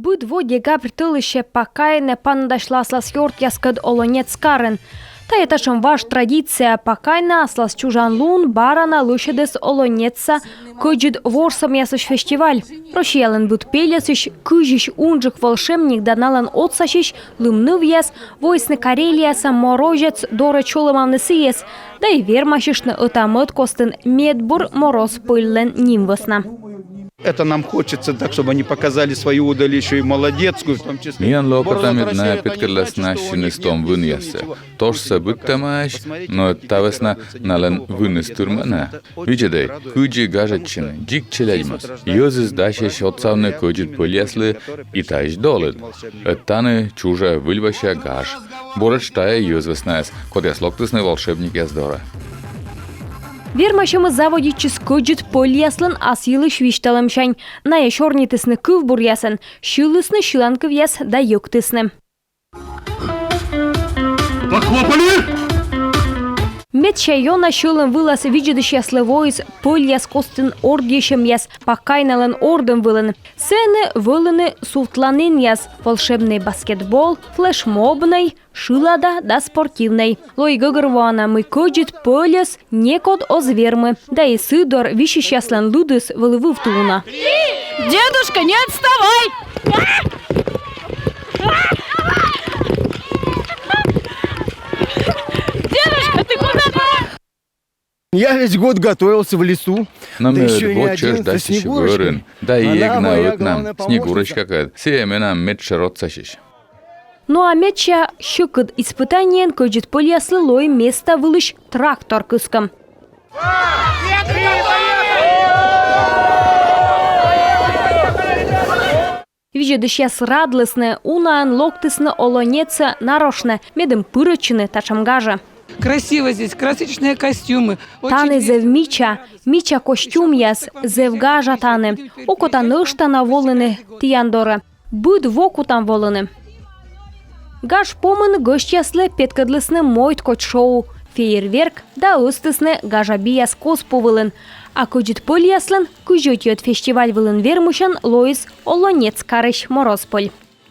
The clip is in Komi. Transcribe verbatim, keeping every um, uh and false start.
Быд во декабрь тӧлысьӧ Паккайнӧ паныдасьлӧ аслас ёртъяскӧд Олонец карын. Тайӧ татшӧм важ традиция. Паккайнӧ аслас чужан лун бара на лӧсьӧдіс Олонецса кӧдзыд ворсӧмъясысь фестиваль. Россиялӧн быд пельӧсысь кызьысь унджык волшебник да налӧн отсасьысь лым нывъяс воисны Карелияса Морозец дорӧ чолӧмавны сійӧс, да и вермасьыштны ӧта-мӧд костын медбур Мороз пӧльлӧн ним вӧсна. Это нам хочется так, чтобы они показали свою удаль еще и молодецкую, в том числе. Миян лӧкӧтӧмыд на петкӧдласны ассьыныс том вынъяссӧ. Тошсӧ быдтӧмаӧсь, но та вӧсна налӧн выныс тырмана. Видзӧдӧй, кыдзи гажӧдчӧны, дзик челядь моз. Йӧзыс дасьӧсь отсавны кӧдзыд пӧльяслы и таысь долыд. Ӧд тані чужӧ выльвося гаж. Буретш тайӧ йӧз вӧснаяс, кодъяс локтісны волшебникъяс дорӧ. Вермасьӧмыс заводитчис кӧдзыд пӧльяслӧн ас йылысь висьталӧмсянь. Найӧ сёрнитісны кывбуръясӧн, сьылісны сьыланкывъяс да йӧктісны. Похлопали! Медся ёна сьӧлӧм вылас видзӧдысьяслы воис пӧльяс костын ордйысьӧмъяс Паккайнӧлӧн ордым вылын. Сэні вӧліны сувтланінъяс: волшебнӧй баскетбол, флешмобнӧй, шылада да спортивнӧй. Лои гӧгӧрвоана, мый кӧдзыд пӧльӧс некод оз вермы. Да и сы дор висьысьяслӧн лыдыс вӧлі вывті уна. Дедушка, не отставай! Дедушка, ты куда? Я весь год готовился в лесу. Но ме ӧд во чӧж дасьтыси вӧрын, да и эг на ӧтнам, Снегурочкакӧд, сійӧ менам медшӧр отсасьысь. Но а медся сьӧкыд испытаниеӧн кӧдзыд пӧльяслы лои места вылысь трактор кыскӧм. Видзӧдысьяс радлісны, унаӧн локтісны Олонецӧ нарошнӧ, медым пырӧдчыны татшӧм гажӧ. Красиво здесь, красочные костюмы. Тані зэв мича, мича костюмъяс, зэв гажа тані. Окота нӧшта на волыны тіян дорӧ. Быд во кутам волыны. Гаж помын гӧсьтъяслы петкӧдлісны мойдкодь шоу, фейерверк да ӧзтісны гажа бияс кос пу вылын. А кӧдзыд пӧльяслӧн кызь ӧтиӧд фестиваль вылын вермысьӧн лоис Олонец карысь Мороз пӧль.